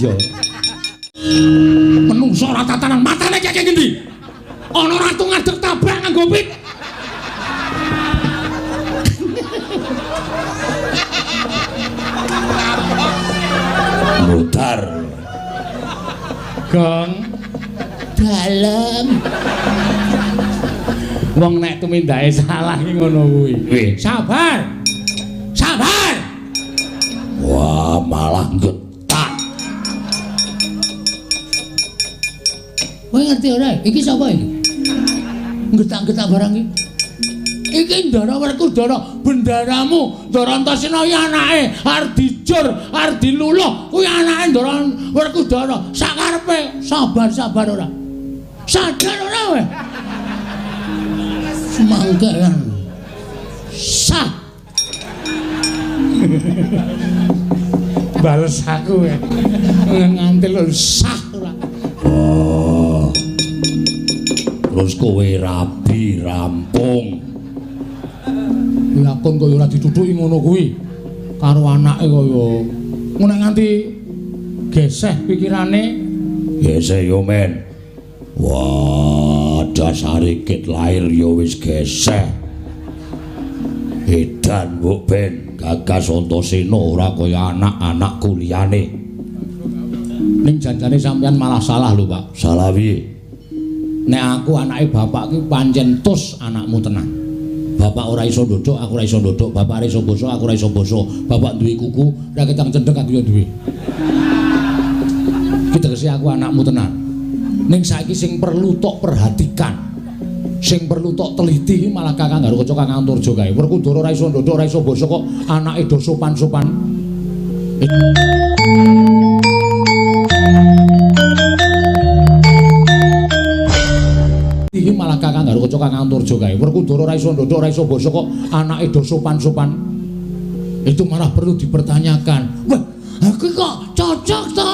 Iya. Menungso ora tatanan, matane kaya ngendi? Ana ratu ngadeg tabrak nganggo pit. Mutar. Gong. Dalem. Wong nek tumindake salah ki ngono kuwi. Sabar. Sabar. Wah, malah getak. Kowe ngerti ora? Iki sapa iki? Getak-getak barang iki. Iki Ndara Werkudara, bendaramu Ndara Antasena iki anake arep dijur, arep diluluh. Kuwi anake Ndara Werkudara. Sakarepe sabar-sabar ora. Sadar ora kowe? Semangkean. Sah. Bales aku ya. Ngantil sah ora. Oh. Terus kowe rabi rampung. Lakon kaya ora ditutuki ngono kuwi. Karo anake kaya ngono nganti geseh pikirane. Geseh yo men. Wah, dasare kit lahir yo wis geseh. Edan mbok ben Gagas Antasena ora kaya anak-anak kuliyane. Ning janjane sampean malah salah lho, Pak. Salah piye? Nek aku anake bapak ki pancen tus anakmu tenan. Bapak ora iso ndodhok, aku ora iso ndodhok. Bapak ora iso basa, aku ora iso basa. Bapak duwe kuku, ora ketang cendhek aku yo duwe. Ki tegese aku anakmu tenan. Ning saiki sing perlu tok perhatikan, sing perlu tok teliti iki malah Kakang Garukaca Kakang Antarja kae. Werkudara ora iso ndodhok, ora iso basa kok anake do sopan-sopan. Iki malah Kakang Garukaca Kakang Antarja kae. Werkudara ora iso ndodhok, ora iso basa kok anake do sopan-sopan. Itu malah perlu dipertanyakan. Wah, aku kok cocok to?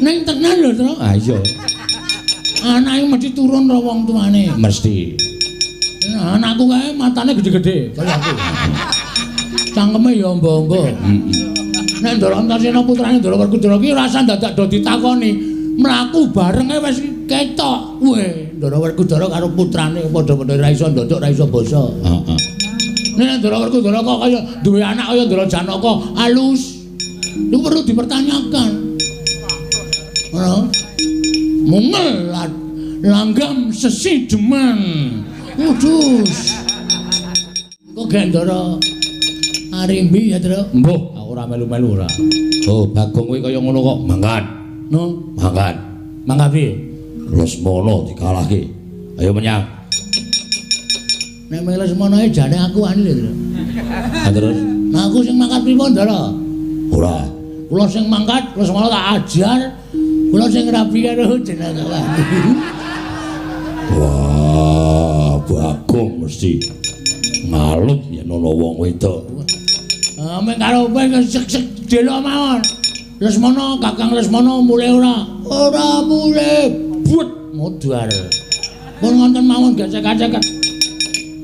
Neng tenan lho, Tru. Ah iya. Anake mesti turun ro wong tuane. Mesti. Anakku kae matane gede-gede kaya aku. Cangkeme ya ombo-ombo. Nek Ndara Antasena putrane Ndara Werkudara ki ora usah dadak do ditakoni. Mlaku barenge wis ketok. Weh, Ndara Werkudara karo putrane padha-padha ora iso ndodhok, ora iso basa. Heeh. Nek Ndara Werkudara kok kaya duwe anak kaya Ndara Janaka alus. Iku perlu dipertanyakan. Mungel langgam sesi demen. Kudus. Kok gak Ndara Arimbi ya, Tru? Mbuh, aku ora melu-melu ora. Oh, Bagong kuwi kaya ngono kok mangkat. No, mangkat. Mangkat piye? Lesmana dikalahke. Ayo menyang. Nek melu Lesmana e jane aku wani lho, Tru. Ha terus? Nah aku sing mangkat pripun, Ndara? Ora. Kula sing mangkat, Lesmana tak ajar. Kula sing rabi karo jenengane. Wah, Bagong mesti ngalup yen ana wong wedok. Ah, meng karo kowe sek-sek delok mawon. Lesmana, Kakang Lesmana mulih ora? Ora mulih. But modar. Pun ngonten mawon gesek-gesek.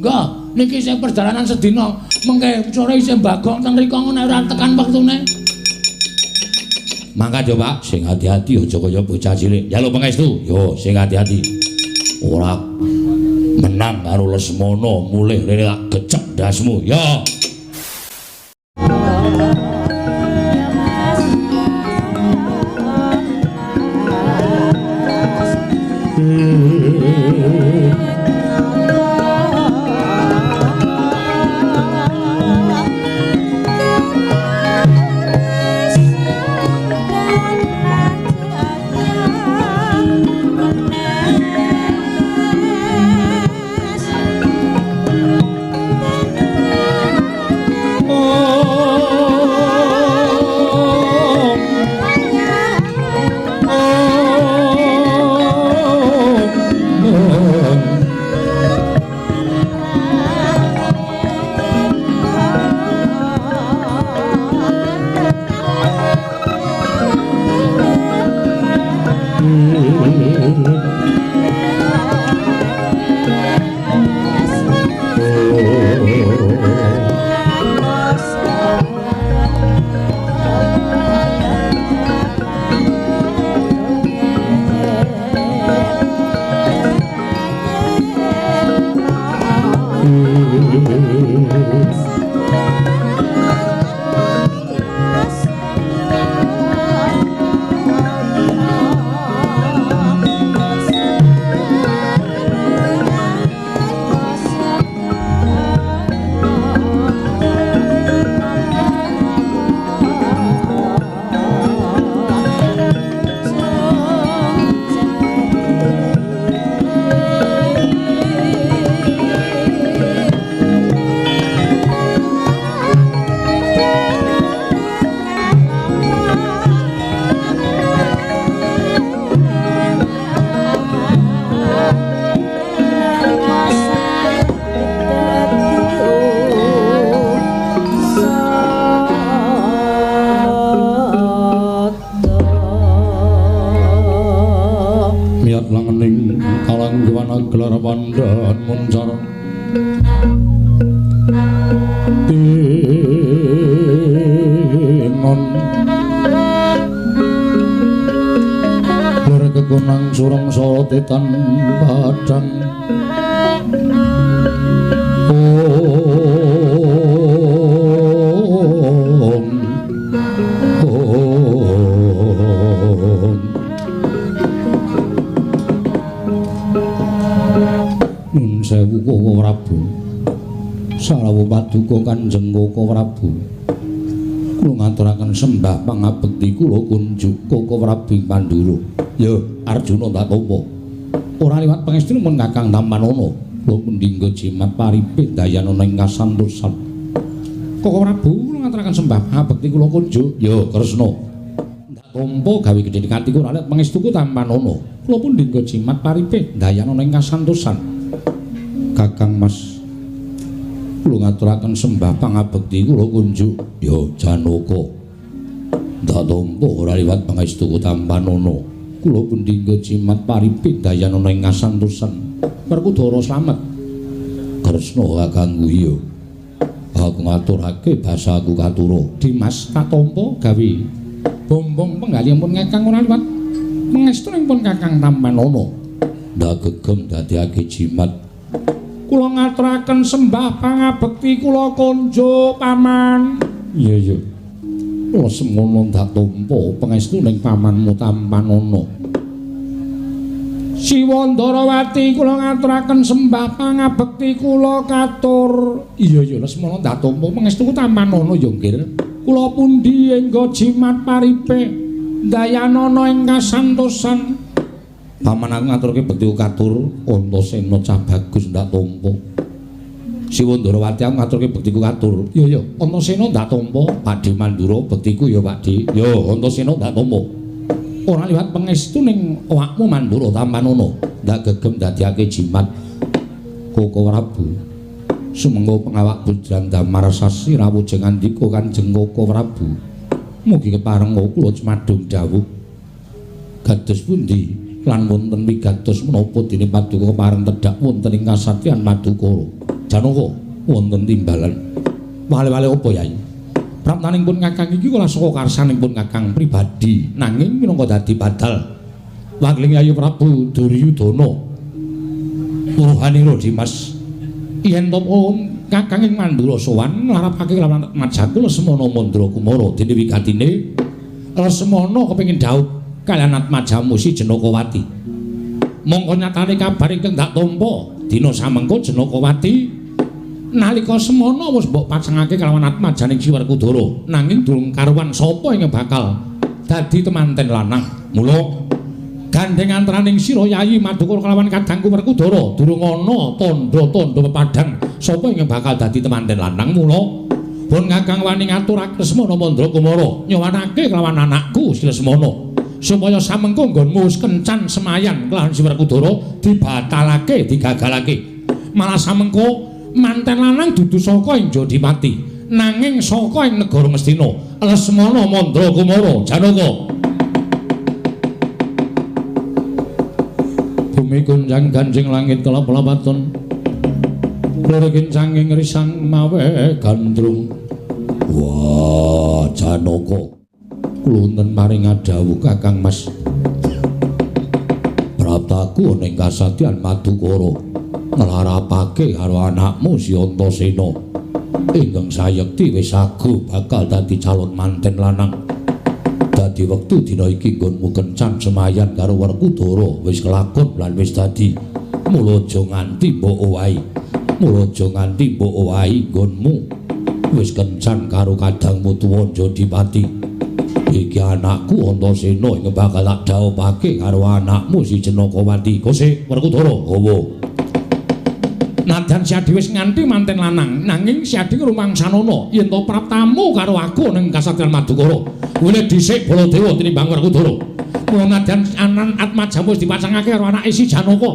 Nggih, niki sing perjalanan sedina, mengke sore isih Bagong teng mriku nek ora tekan wektune. Mangkat yo, Pak, sing hati-hati aja kaya bocah cilik. Njaluk pangestu. Yo, sing hati-hati. Ora menang karo Lesmana mulih rene tak gecek ndasmu. Yo. Oh. Langening kalangguwana gelar pandhan muncar tinon lir kekunang sureng sorotetan padang om om. Nun sewu Koko Prabu. Sarawuh paduka Kanjeng Koko Prabu. Kula ngaturaken sembah pangabekti kula kunjuk Koko Prabu ing Pandura. Ya, Arjuna tak tampa. Ora liwat pangestu mun Kakang Tampanana. Kula mendingga jimat paripih dayanana ing kasantosan. Koko Prabu kula ngaturaken sembah pangabekti kula kunjuk. Ya, Kresna. Tak tampa gawe gedhe atiku ora liwat pangestuku Tampanana. Kula pundhingga jimat paripih dayanana ing kasantosan. Kakang Mas, kula ngaturaken sembah pangabekti kula kunjuk. Ya Janaka, ndak tampa ora liwat pangestuku Tampanana. Kula pundhingga jimat paripih dayanana ing kasantosan. Werkudara slamet. Kresna kakangku iya. Aku ngaturake basaku katura. Dimas tak tampa gawe bombong penggalih pun Kakang ora liwat pangestu pun Kakang Tampanana. Ndak gegem dadekake jimat. Kula ngaturaken sembah pangabekti kula kunjuk paman. Iya iya. Kula semono ndak tampa pangestu ning pamanmu Tampanana. Siwa Ndarawati kula ngaturaken sembah pangabekti kula katur. Iya iya semono ndak tampa pangestuku Tampanana ya nggih. Kula pundi engga jimat paripih dayanana ing kasantosan. Paman aku ngaturke bekti katur Antasena cah bagus ndak tampa. Siwa Ndarawati aku ngaturke bektiku katur. Iya iya Antasena ndak tampa. Pakde Mandura bektiku ya Pakde. Ya Antasena ndak tampa. Ora liwat pangestu ning awakmu Mandura Tampanana. Ndak gegem dadekake jimat Koko Prabu. Sumangga pengawak Bujang Damar Sasi rawuh ngandika Kanjeng Koko Prabu. Mugi kepareng kula cumadung dawuh. Kados pundi? Lan wonten wigatos menapa dene paduka kepareng tedhak wonten ing kasatyan Madukara. Janaka wonten timbalan. Wale-wale apa Yai? Praptaning pun Kakang iki ora saka karsaning pun Kakang pribadi, nanging minangka dadi badal wangling Yayi Prabu Duryudana. Puruhanira Dimas, yen to Kakang ing Mandura sowan nglarapake lawan majaku Lesmana Mandra Kumara dene wigatine Lesmana kepengin dhaup kaliyan atmajamu si Janakawati. Mongko nyatane kabar ingkang dak tampa dina samengko Janakawati nalika semana wis mbok pasangake kalawan atmajaning Si Werkudara, nanging durung karuwan sapa ingkang bakal dadi temanten lanang. Mula gandeng antaraning sira Yayi Madukara kalawan kadangku Werkudara durung ana tandha-tandha pepadang sapa ingkang bakal dadi temanten lanang. Mula pun Kakang wani ngaturake Lesmana Mandra Kumara nyowanake kalawan anakku Si Lesmana supaya samengko nggonmu wis kencan semayan kelawan Si Werkudara dibatalake digagalake. Malah samengko manten lanang dudu saka ing Jodipati nanging saka ing negara Ngastina. Lesmana Mandra Kumara Janaka. Bumi gonjang ganjing langit kelap-lapaton loro kincanging risang mawe gandrung. Wah Janaka, kula wonten paring dawuh Kakang Mas. Praptaku ning kasatyan Madukara nglarapake karo anakmu Si Antasena ingkang sayekti wis agu bakal dadi calon manten lanang. Dadi wektu dina iki nggonmu kencan semayan karo Werkudara wis kelakon lan wis dadi. Mula aja nganti mbok owahi. Mula aja nganti mbok owahi nggonmu wis kencan karo kadangmu tuwa Jodipati. Iki anakku Antasena ingkang bakal tak dhawuhake karo anakmu Si Janakawati. Kose Werkudara hawa. Nadyan Siadi wis nganti manten lanang, nanging Siadi ngrumangsanono yen to praptamu karo aku ning kasatriyan Madukara. Kuwi dhisik Baladewa tinimbang Werkudara. Mula nadyan anan atmajamu wis dipasangake karo anake Si Janaka,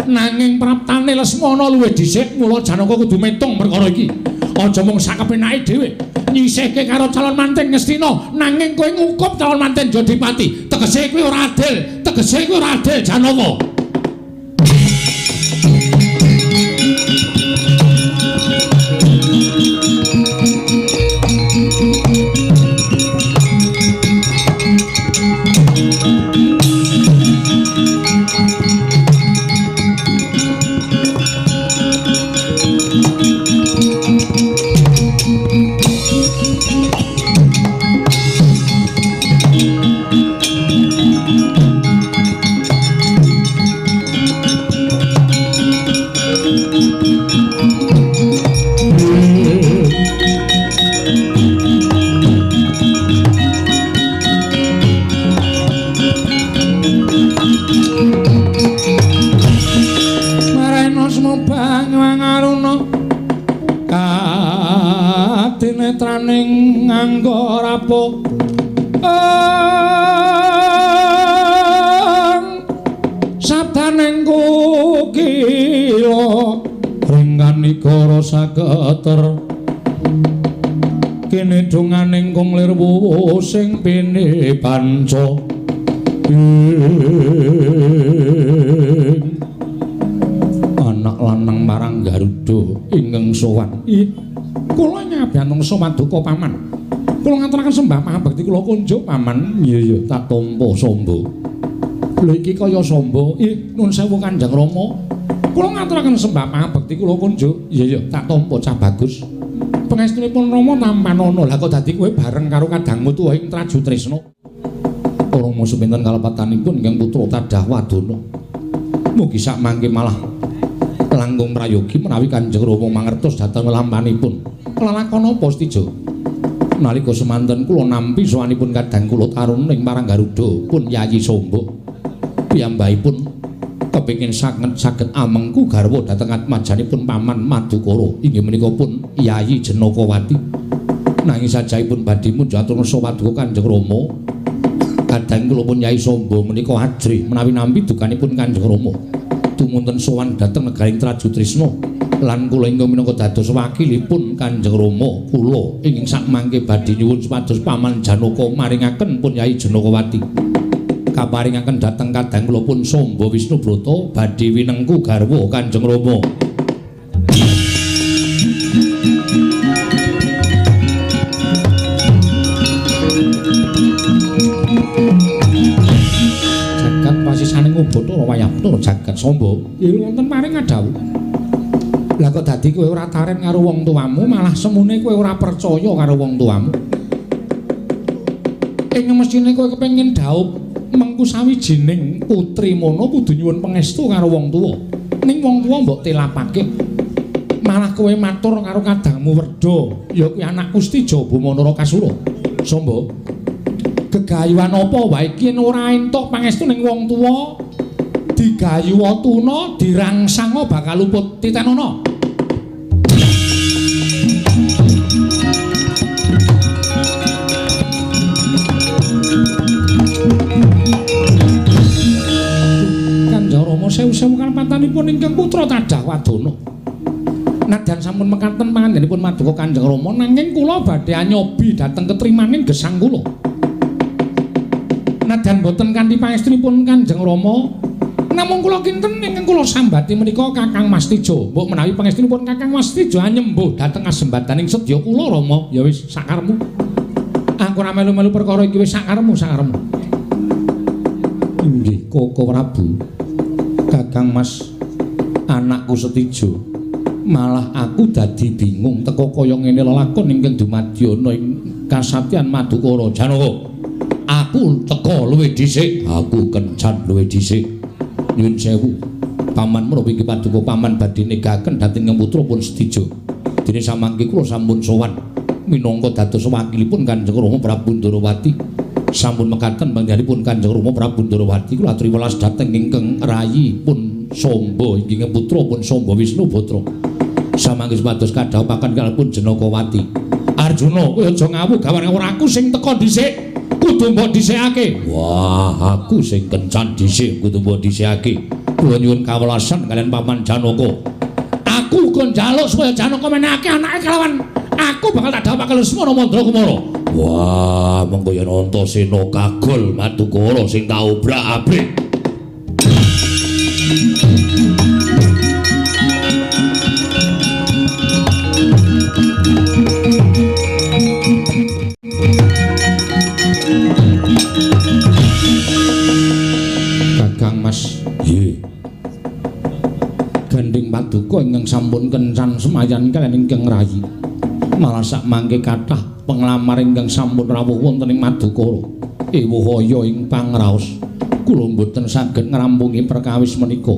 nanging praptane Lesmana luwih dhisik, mula Janaka kudu metung perkara iki. Aja mung sakepenake dhewe nyisihke karo calon manten Ngastina, nanging kowe ngukup calon manten Jodipati. Tegese kuwi ora adil, tegese kuwi ora adil Janaka. Minangka rapo sabdaning kukila ringkanika rasa keter kene donganing kung lirwu sing pene panca anak lanang marang Garuda ingkang sowan. Kula nyabiyantung paduka paman. Kula ngaturaken sembah pangabekti kula kunjuk paman. Iya iya tak tampa Samba. Lho iki kaya Samba. Ih nuwun sewu Kanjeng Rama. Kula ngaturaken sembah pangabekti kula kunjuk. Iya iya tak tampa cah bagus. Pangestunipun Rama tampanana. Lah kok dadi kowe bareng karo kadangmu tuwa ing Trajutrisna. Rama sepinten kalepatanipun ingkang putra Tadah Wadana. Mugi sak mangke malah langkung prayogi menawi Kanjeng Rama mangertos dhateng lampanipun. Lelakon apa Setija? Nalika semanten kula nampi sowanipun kadang kula taruna ing marang Garuda pun Yayi Samba. Piyambakipun kepengin saged amengku garwa dhateng atmajanipun paman Madukara inggih menika pun Yayi Janakawati. Nanging sajahipun badhe munjuk atur paduka Kanjeng Rama. Kadang kula pun Yayi Samba menika ajrih menawi nampi dukanipun Kanjeng Rama. Tumunten sowan dhateng negaring Trajutrisna lan kula ingkang minangka dados wakilipun Kanjeng Rama kula ingkang sakmangke badhe nyuwun supados paman Janaka maringaken pun Yayi Janakawati kaparingaken dhateng kadang kula pun Samba Wisnubrata badhe winengku garwa Kanjeng Rama. Jagat pasisaning Bathara wayah Bathara jagat Samba. Ya wonten paring adhawuh. Lah kok dadi kowe ora taren karo wong tuamu, malah semune kowe ora percaya karo wong tuamu. Ing mesthine kowe kepengin dhaup mengku sawijining putri mono kudu nyuwun pangestu karo wong tuwa. Ning wong tuwa mbok telapake. Malah kowe matur karo kadangmu Werda, ya kuwi anakku Setija Bamanara Kasura. Samba. Gegayuhan apa wae iki yen ora entuk pangestu ning wong tuwa digayuwa tuna dirangsanga bakal luput titenono. Kanjeng Rama sewu-sewu kalepatanipun ingkang putra Tadah Wadana. Nadyan sampun mekaten pangandhanipun maduka Kanjeng Rama nanging kula badhe anyobi dhateng ketrimaning gesang kula. Nadyan boten kanthi pangestunipun Kanjeng Rama, namung kula kinten ingkang kula sambati menika Kakang Mas Tejo. Mbok menawi pangestunipun Kakang Mas Tejo anyembuh dhateng kasembadaning sedya kula Rama. Ya wis sakarepmu. Aku ora melu-melu perkara iki wis sakarepmu, sakarepmu. Inggih Koko Prabu. Kakang Mas anakku Setijo. Malah aku dadi bingung teka kaya ngene lelakon ingkang dumadya ing kasatyan Madukara. Janaka. Aku teka luwih dhisik, aku kencan luwih dhisik. Nyuwun sewu. Paman menawi inggih paduka paman badhe negaken dhateng putra pun Setijo. Dene samangke kula sampun sowan minangka dados wakilipun Kanjeng Rama Prabu Ndorowati. Sampun mekaten panggenipun Kanjeng Rama Prabu Ndorowati kula aturi welas dhateng ingkang rayi pun Samba inggih putra pun Samba Wisnubrata. Samangke supados kadhawuhaken kalipun Janakawati. Arjuna, kowe aja ngawuh gawan ora aku sing teka dhisik. Kudu mbok dhisikake. Wah, aku sing kencan dhisik kudu mbok dhisikake. Kula nyuwun kawelasan kalian Paman Janaka. Aku kon njaluk supaya Janaka menehake anake kalawan aku bakal tak dhawuhake Lesmana Mandra Kumara. Wah, mengko yen Antasena kagol Madukara sing tak obrak-abrik. Kakang Mas, nggih. Gandhing paduka ingkang sampun kencan semayan kaliyan ingkang rayi. Malah sak mangke kathah penglamar ingkang sampun rawuh wonten ing Madukara. Ewuh aya ing pangraos. Kula mboten saged ngrampungi perkawis menika.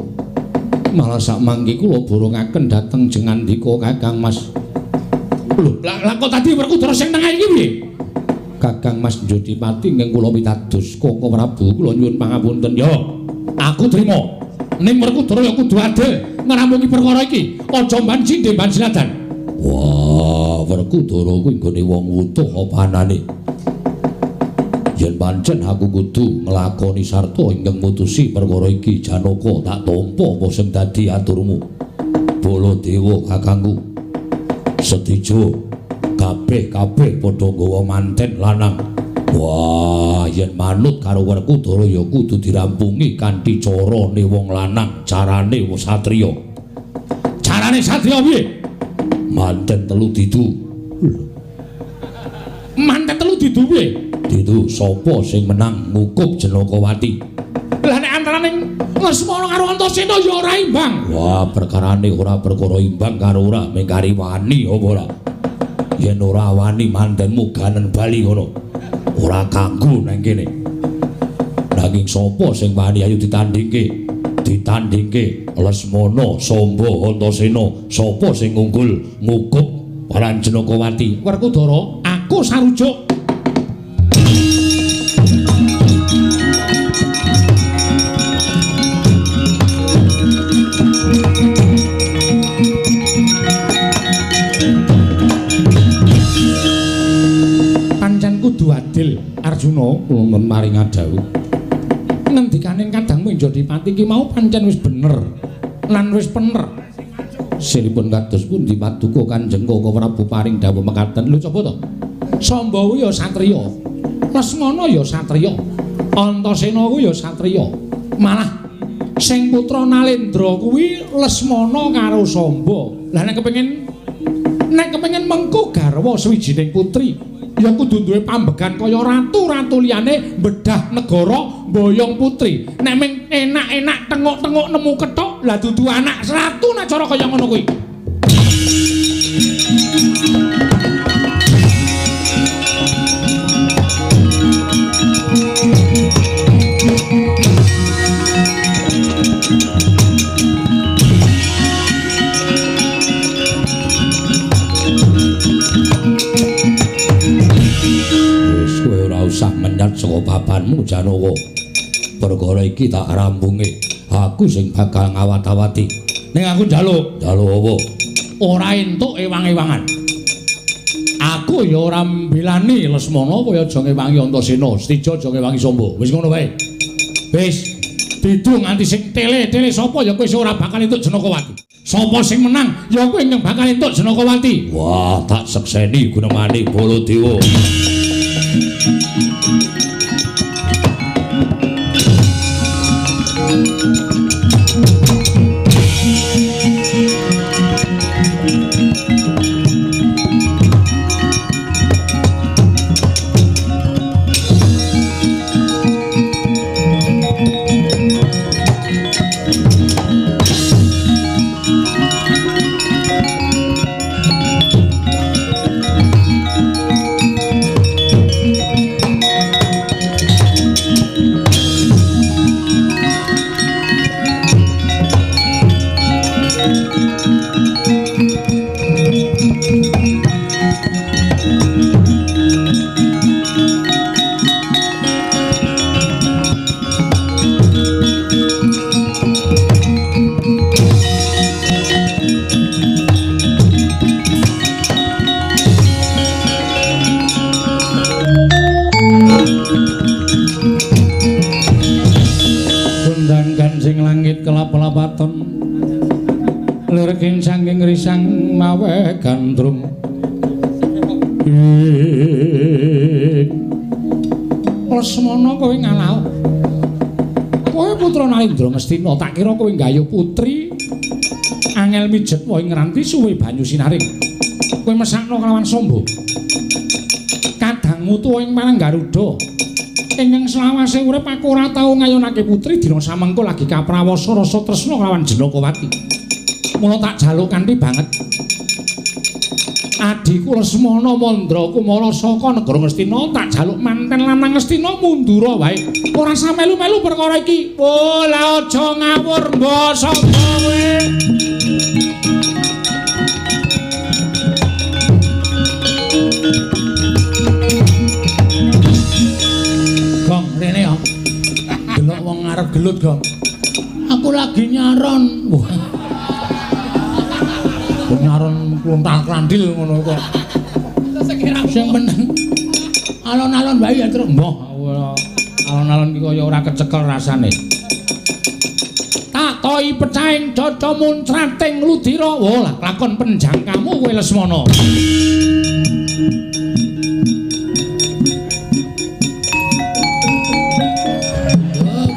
Malah sak mangke kula borongaken dhateng jengandika Kakang Mas. Lho, lha kok tadi Werkudara sing tengah iki piye? Kakang Mas Jodipati ingkang kula pitados Koko Prabu kula nyuwun pangapunten ya. Aku trima. Ning Werkudara ya kudu adil ngrampungi perkara iki. Aja mban sindhe mban siladan. Wah, Wah, Werkudara kuwi nggone wong wutuh apa anane? Yen pancen aku kudu nglakoni sarta ingkang mutusi perkara iki, Janaka tak tampa apa sing dadi aturmu. Baladewa kakangku, setijo kabeh-kabeh padha nggawa manten lanang. Wah, yen manut karo Werkudara ya kudu dirampungi kanthi carane wong lanang, carane wong satriya. Carane satriya piye? Manten telu didu. Manten telu didu piye? Didu sapa sing menang ngukup Janakawati? Lah nek antarane Lesmana karo Antasena ya ora imbang. Wah, perkarane ora perkara imbang karo ora, mung kari wani apa ora. Yen ora wani mantenmu ganen bali ngono. Ora kanggo nang kene. Nanging sapa sing wani ayo ditandingke? Ditandingke Lesmana, Samba, Antasena, sapa sing unggul ngukup para Janakawati? Werkudara, aku sarujuk. Pancen kudu adil, Arjuna, kula maring dawuh. Ngendikane Kadang Menjodipati ki mau pancen wis bener lan wis pener. Siripun kados pundi paduka Kanjeng Koko Prabu paring dawuh mekaten? Lho coba to. Samba kuwi ya satriya, Lesmana ya satriya, Antasena kuwi ya satriya. Malah sing putra Nalendra kuwi Lesmana karo Samba. Lah nek kepengin mengko garwa sawijining putri, ya kudu duwe pambegan kaya ratu-ratu liyane bedah negara mboyong putri. Nek ming enak-enak tengok-tengok nemu kethok, lah dudu anak ratu nek cara kaya ngono kuwi. Usah menyat saka papanmu Janaka. Perkara iki tak rampunge. Aku sing bakal ngawat-awati. Ning aku njaluk, njaluk apa? Ora entuk ewang-ewangan. Aku ya ora mbelani Lesmana kaya aja ngewangi Antasena, Setija aja ngewangi Samba. Wis ngono wae. Wis didu nganti sing tele-tele sapa ya kowe ora bakal entuk Janakawati. Sapa sing menang ya kowe ingkang bakal entuk Janakawati. Wah, tak sekseni gunemane Baladewa. Risang mawe gandrung Lesmana kowe ngalah. Kowe putra Nalendra Ngastina, tak kira kowe nggayuh putri angel mijet wae ngranti suwe banyu sinaring. Kowe mesakno kelawan Samba. Kadangmu tuwa ing marang Garuda. Ingkang selawase urip aku ora tau ngayunake putri dina samengko lagi kaprawasa rasa tresna kelawan Janakawati. Mula tak jaluk kanthi banget. Adhiku Lesmana Mandra Kumara saka negara Ngastina tak jaluk manten lanang Ngastina mundura wae. Ora usah melu-melu perkara iki. Oh, lah aja ngawur mbok sapa kowe. Gong rene ya. Delok wong arep gelut, Gong. Aku lagi nyaron. Wah. Nyaron klontal klandil ngono kok. Sing meneng. Alon-alon wae ya, Truk. Mbah, alon-alon iki kaya ora kecekel rasane. Tak toi pecahing caca muncrating ludira. Wah, lah lakon penjangkamu kowe Lesmana. Oh,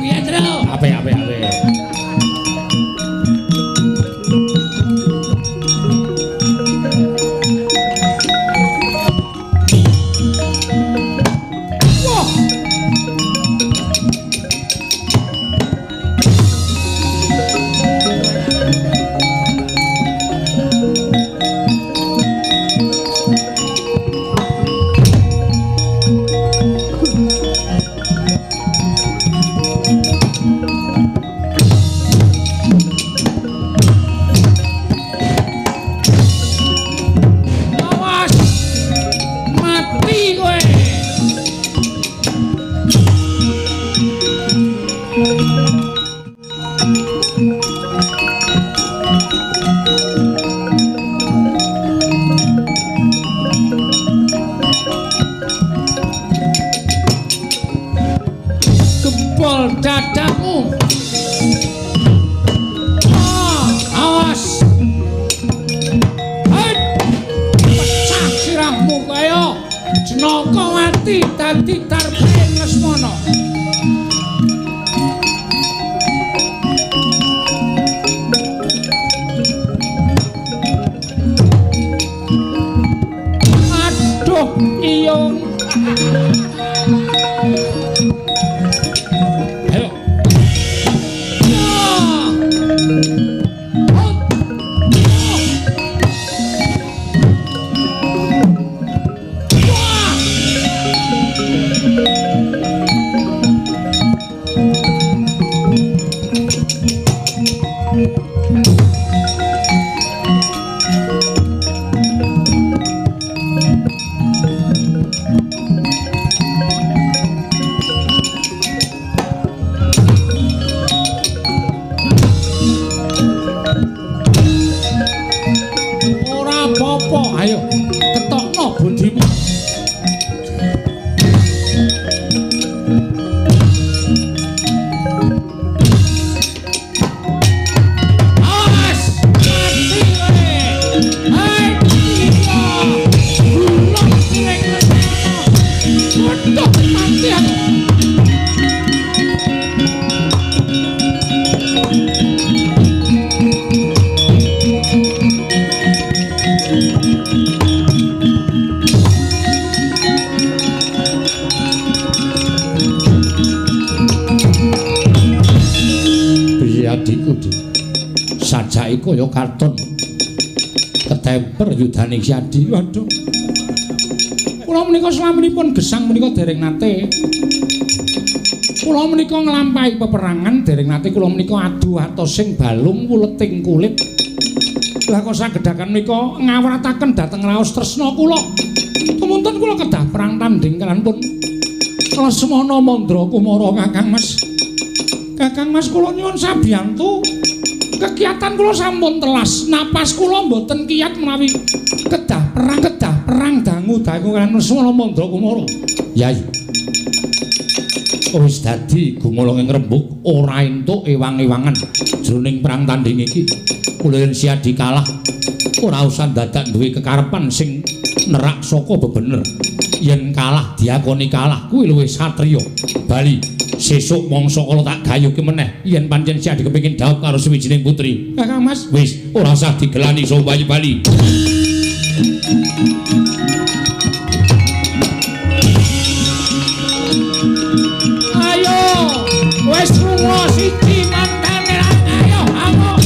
piye, Truk? Apik, apik, apik. Kaya karton ketemper yudane Siadi. Waduh. Kula menika slaminipun gesang menika dereng nate. Kula menika nglampahi peperangan dereng nate kula menika adu atosing balung wuleting kulit. Lah kok sagedakan menika ngawrataken dhateng raos tresna kula. Tumunten kula kedah perang tanding kalian pun Lesmana Mandra Kumara Kakang Mas. Kakang Mas kula nyuwun sabiyantu. Kegiatan kula sampun telas, napas kula mboten kiyat menawi kedah perang dangu-dangu kaliyan Lesmana Mandra Kumara. Yai. Wis dadi gumolong ing rembug ora entuk ewang-ewangan jroning perang tanding iki. Kula yen Siadi kalah ora usah dadak duwe kekarepan sing nerak saka bebener. Yen kalah diakoni kalah kuwi luwih satriya. Bali sesuk mangsa kala tak gayuhke meneh yen pancen Siadi kepengin dhaup karo suwijining putri. Kakang Mas, wis ora usah digelani sombayi bali. Ayo, wis lunga siji mantane ayo amuk.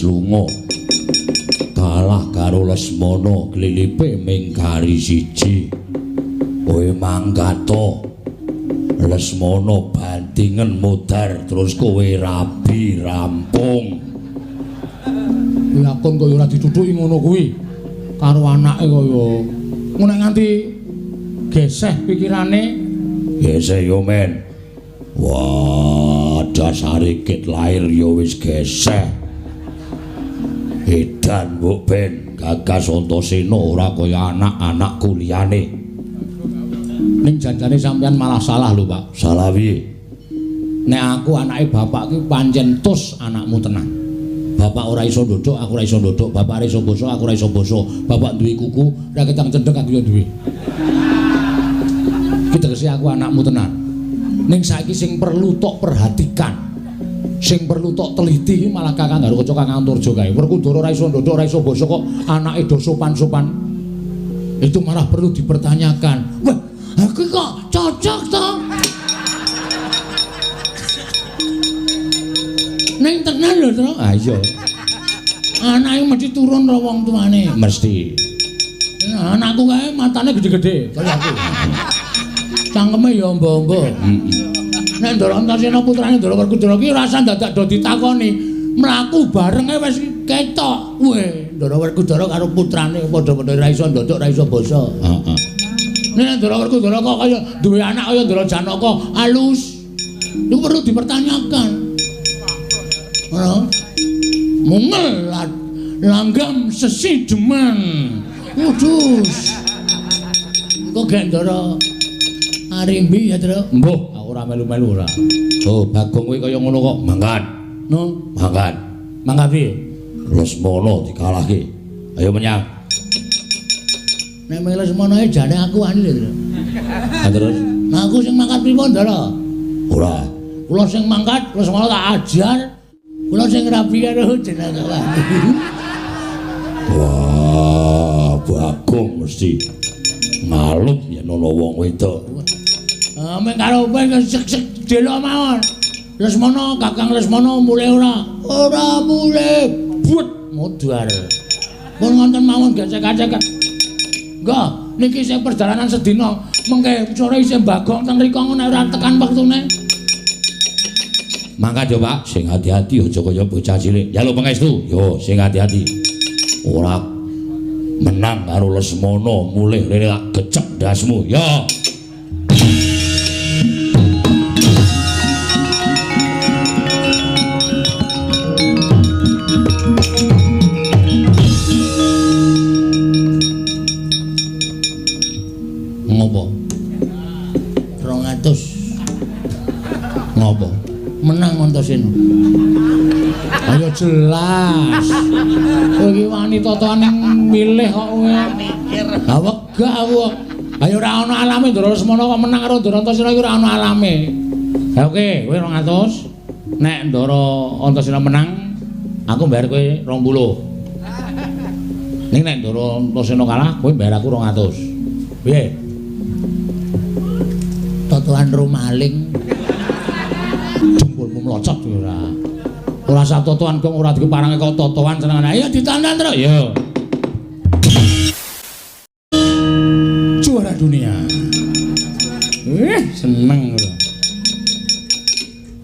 Lunga kalah karo Lesmana klilipe ming kari siji. Kowe mangkata Lesmana bandingen modar terus kowe rabi rampung. Lakon kaya ora ditutuki ngono kuwi karo anake kaya ngono nganti geseh pikirane. Geseh yo men. Wah, dasare ket lair yo wis geseh. Edan mbok ben Gagas Antasena ora kaya anak-anakku liyane. Ning janjane sampean malah salah lho, Pak. Salah piye? Nek aku anake bapak ki pancen tus anakmu tenan. Bapak ora iso ndodhok, aku ora iso ndodhok. Bapak ora iso basa, aku ora iso basa. Bapak duwe kuku, ora ketang cendhek aku yo duwe. Ki tegese aku anakmu tenan. Ning saiki sing perlu tok perhatikan, sing perlu tok teliti iki malah Kakang Garukaca Kakang Antarja kae. Werkudara ora iso ndodhok, ora iso basa kok anake do sopan-sopan. Itu malah perlu dipertanyakan. Wah, aku kok cocok to? Ning tenan lho, Tru. Ah iya. Anake mesti turun ro wong tuane. Mesti. Anakku kae matane gede-gede kaya aku. Cangkeme ya ombo-ombo. Heeh. Nek Ndara Antasena putrane Ndara Werkudara ki ora usah dadak do ditakoni. Mlaku barenge wis ketok. Weh, Ndara Werkudara karo putrane padha-padha ora iso ndodhok, ora iso basa. Heeh. Nek Ndara Werkudara kok kaya duwe anak kaya Ndara Janaka alus. Iku perlu dipertanyakan. Ngono. Mungel langgam sesi demen. Kudus. Kok gak Ndara Arimbi ya, Tru? Mbuh, aku ora melu-melu ora. Oh, Bagong kowe kaya ngono kok mangkat. No, mangkat. Mangkat piye? Lesmana dikalahke. Ayo menyang. Nek melu Lesmana jane aku wani lho, Tru. Ha terus? Nah aku sing mangkat pripun, Ndara? Ora. Kula sing mangkat, Lesmana tak ajar. Kula sing rabi karo jenenge. Wah, Bagong mesti ngalup yen ana wong wedok. Ah, meng karo kowe sek-sek delok mawon. Lesmana, Kakang Lesmana mulih ora? Ora mulih. But modar. Pun ngonten mawon gesek-gesek. Nggih, niki isih perjalanan sedina. Mengke sore isih Bagong teng mriku nek ora tekan wektune. Mangkat yo, Pak, sing hati-hati aja kaya bocah cilik. Njaluk pangestu. Yo, sing hati-hati. Ora menang karo Lesmana mulih rene tak gecek ndasmu. Yo. Ngopo? 200. Ngopo? Menang Antasena. Ayo jelas. Kowe iki wani totoan milih kok kowe. Lah wegah aku. Ayo ora ana alame Ndara Lesmana kok menang karo Ndara Antasena iki ora ana alame. Ha oke, kowe 200. Nek Ndara Antasena menang, aku mbayar kowe 20. Ning nek Ndara Antasena kalah, kowe mbayar aku 200. Piye? Totoan ro maling. Jempolmu mlocot ora. Ora usah totoan kok ora dikeparange kok totoan senengane. Ayo ditonton terus. Yo. Juara dunia. Seneng lho.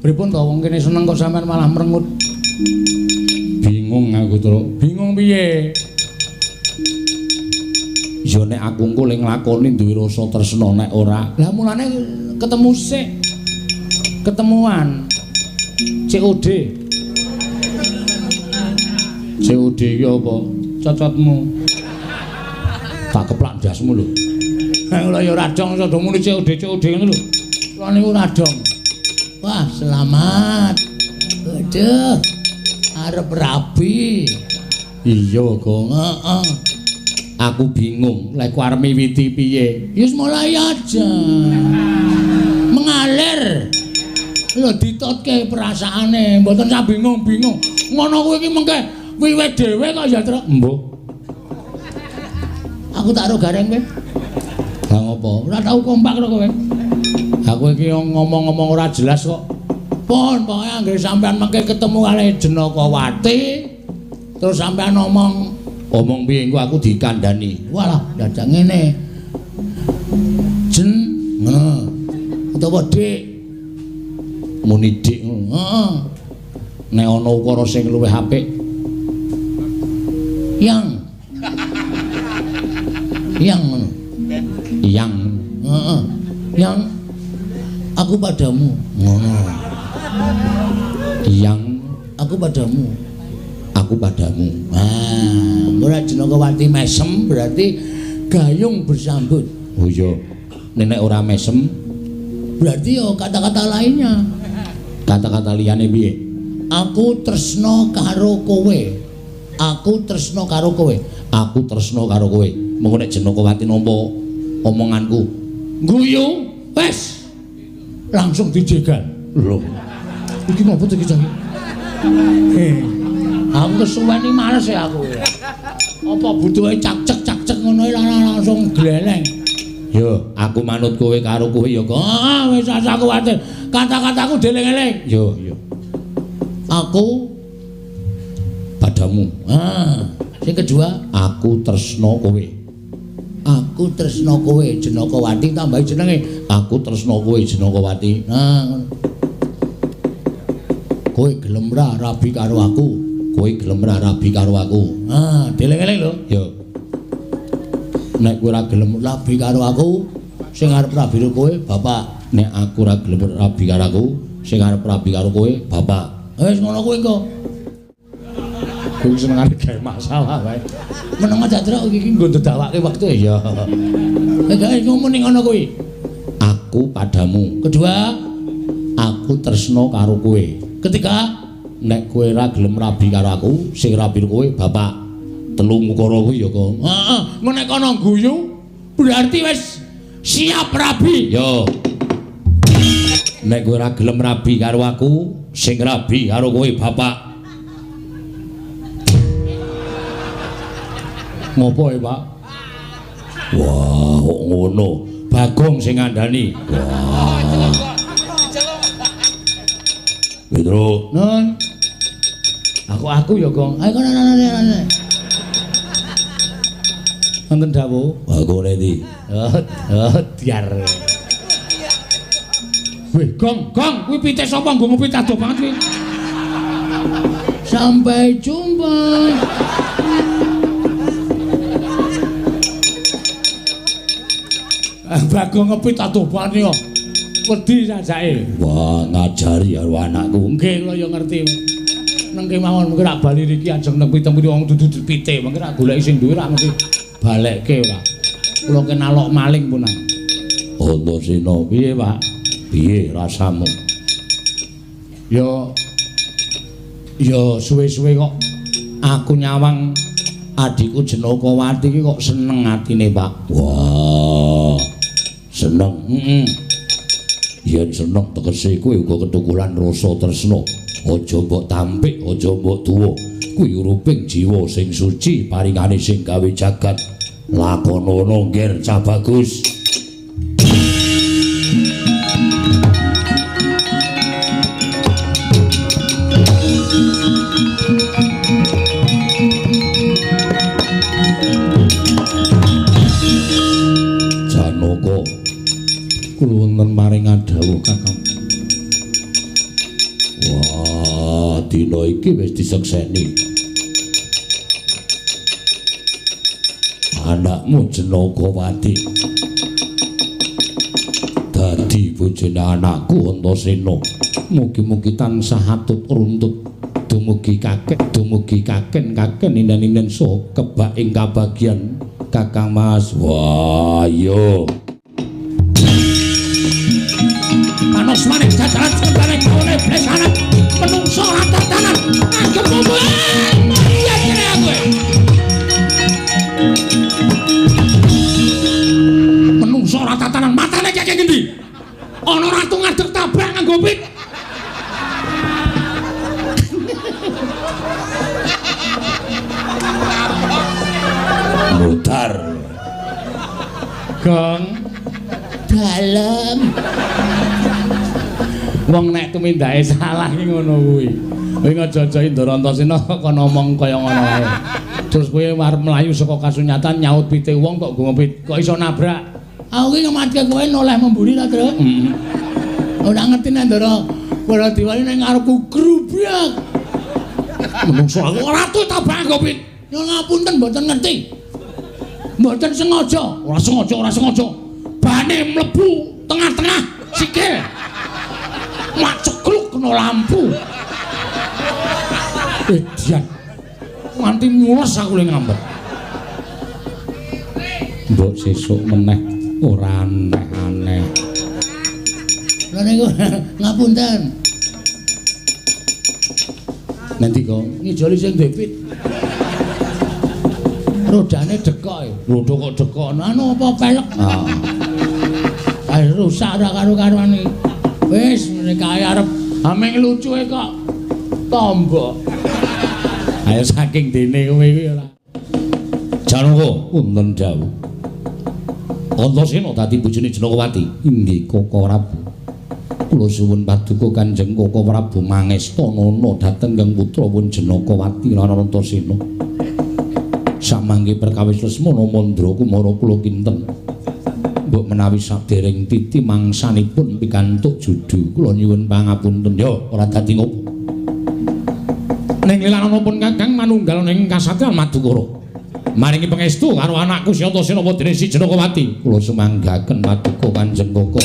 Pripun to wong kene seneng kok sampean malah merengut. Bingung aku, Truk. Bingung piye? Ya nek aku engko le nglakoni duwe rasa tresna nek ora. Lah mulane ketemu sik. Ketemuan. COD. COD iki apa? Cocotmu. Tak keplak ndasmu lho. Kula ya ora dong iso muni COD COD ngono lho. Kula niku ora dong. Wah, selamat. Aduh. Arep rabi. Iya, Gong. Heeh. Aku bingung, lek ku arep miwiti piye? Ya wis mulai aja. Mengalir. Lho ditotke perasaane, mboten sak bingung-bingung. Ngono kuwi iki mengke wiwit dhewe kok ya, Truk. Mbuh. Aku tak ro gareng kowe. Lah ngopo? Ora tau kompak karo kowe. Aku iki ngomong-ngomong ora jelas kok. Pun pokoke anggere sampean mengke ketemu karo Jenakawati, terus sampean ngomong Omong piye engko aku dikandani. Walah, dadak ngene. Jen ngono. Utawa Dik. Muni Dik. Heeh. Nek ana ukara sing luwih apik. Yang. Yang ngono. Yang. Heeh. Yang aku padamu. Ngono. Yang aku padamu. Aku padamu. Ah, ora Janakawati mesem berarti gayung bersambut. Oh iya. Nek ora mesem berarti yo kata-kata lainnya. Kata-kata liyane piye? Aku tresno karo kowe. Aku tresno karo kowe. Aku tresno karo kowe. Mengko nek Janakawati nampa omonganku, guyu, wes. Langsung dijegal. Lho. Iki ngopo to iki cah? Aku kesuwen iki males ya aku. Apa butuhe cak-cek-cak-cek ngono langsung gleleng. Yo, aku manut kowe karo kowe ya kok. Ah, wis asa kuwatir. Kata-kataku deleng-eleng. Yo, yo. Aku padamu. Ah, sing kedua, aku tresno kowe. Aku tresno kowe Janakawati tambahi jenenge. Aku tresno kowe Janakawati. Nah, ngono. Kowe gelem ra rabi karo aku? Kowe gelem ra rabi karo aku? Ah, deleng-eleng lho. Yo. Nek kowe ora gelem rabi karo aku, sing arep rabi karo kowe bapak. Nek aku ora gelem rabi karo aku, sing arep rabi karo kowe bapak. Wis ngono kuwi engko. Kowe senengane gawe masalah wae. Meneng aja truk iki nggo ndedawake wektu ya. Nek ngomong ning ngono kuwi. Aku padamu. Kedua, aku tresno karo kowe. Ketiga, nek kowe ora gelem rabi karo aku, sing rabi kowe bapak. Telu ukara kuwi ya, Kong. Heeh, nek kono guyu berarti wis siap rabi. Yo. Nek kowe ora gelem rabi karo aku, sing rabi karo kowe bapak. Ngopo ya, Pak? Wah, kok ngono. Bagong sing ngandani. Wah. Petro. Nun. Aku ya, Gong. Ayo kono kono. Wonten dawuh. Aku ndi? Oh, diar. Wih, Gong, Gong, kuwi pite sapa nggo ngepit adoh banget kuwi. Sampai jumpa. Bagong ngepit adoh banget kok. Wedi sajake. Wah, ngajari karo anakku. Nggih, kula ya ngerti. Neng kemawon mungkin rak bali riki ajeng neng pitem wong dudu pite, mungkin rak goleki sing duwe rak mesti balekke ora. Kula kenalok maling punan. Antasena, piye, Pak? Piye rasamu? Ya ya suwe-suwe kok aku nyawang adikku Janakawati iki kok seneng atine, Pak. Wah. Seneng. Heeh. Yen seneng tegese kowe uga ketukulan rasa tresna. Aja mbok tampik, aja mbok tuwa. Kuwi uruping jiwa sing suci paringane sing gawe jagat. Lakonono ngger cah bagus. Janaka, kula wonten maring dawuh Kakang. Wah, dina iki wis disekseni. Anakmu Janakawati dadi bojone anakku Antasena. Mugi-mugi tansah atut runtut, dumugi kakek, dumugi kaken-kaken inden-inden saha kebak ing kabagyan Kakang Mas. Wah, iya. Panos manik jajaran sembane kaone blesanan menungso ora tatanan anggep mumbuh iya kene aku. Menungso ora tatanan matane kaya ngendi? Ana ratu ngadeg tabrak nganggo pit. Mutar. Gong dalem. Wong nek tumindake salah ki ngono kuwi. Kowe aja-aja Indra Antasena kon ngomong kaya ngono wae. Terus kowe arep mlayu saka kasunyatan nyaut pite wong kok nggo pit, kok iso nabrak. Aku ki ngematke kowe noleh memburi ta, Truk? Heeh. Ora ngerti nek Ndara Baladewa ning ngarepku grubyag. Menungso aku ora tuh tabrak kok, Pit. Ya ngapunten mboten ngerti. Mboten sengaja. Ora sengaja, ora sengaja. Bane mlebu tengah-tengah sikil. Macekluk kena lampu. Edian. Nganti mules aku le ngambet. Mbok sesuk meneh ora aneh-aneh. Lha niku ngapunten. Nanti kok ngijoli sing duwe pit. Rodane dekok. Roda kok dekok. Anu apa pelek? Ah. Ayo rusak ora karo-karuan iki. Wis kae arep ameng lucuke kok tombok. Ayo saking dene kowe iki ora. Janaka wonten dawuh. Antasena dadi bojone Janakawati. Inggih Koko Prabu. Kula suwun paduka Kanjeng Koko Prabu mangestanana dhateng Kang putra pun Janakawati lan Antasena. Samangke perkawis Lesmana Mandra Kumara kula kinten. Mbok menawi sadereng titi mangsanipun pikantuk judu kula nyuwun pangapunten. Ya ora dadi ngopo. Ning lilanana pun Kakang manunggal ning kasatriyan Madukara. Maringi pangestu karo anakku si Antasena dene si Janakawati. Kula sumanggaken paduka Kanjeng Koko.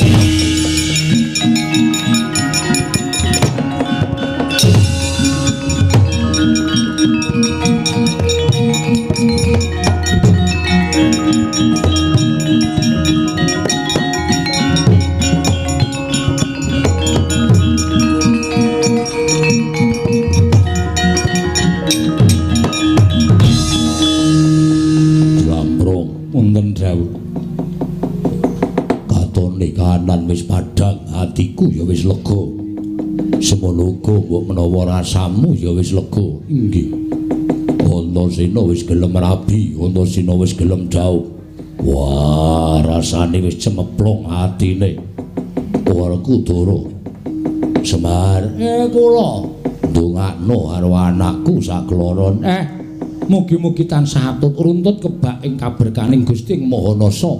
Wis padhang atiku ya wis lega. Semono uga mbok menawa rasamu ya wis lega. Inggih. Antasena wis gelem rabi, Antasena wis gelem dhaup. Wah, rasane wis cemeplong atine. Werkudara. Semar, kula ndongakno karo anakku sakloron. Mugi-mugi tansah atut runtut kebak ing kaberkaning Gusti Maha Nasa.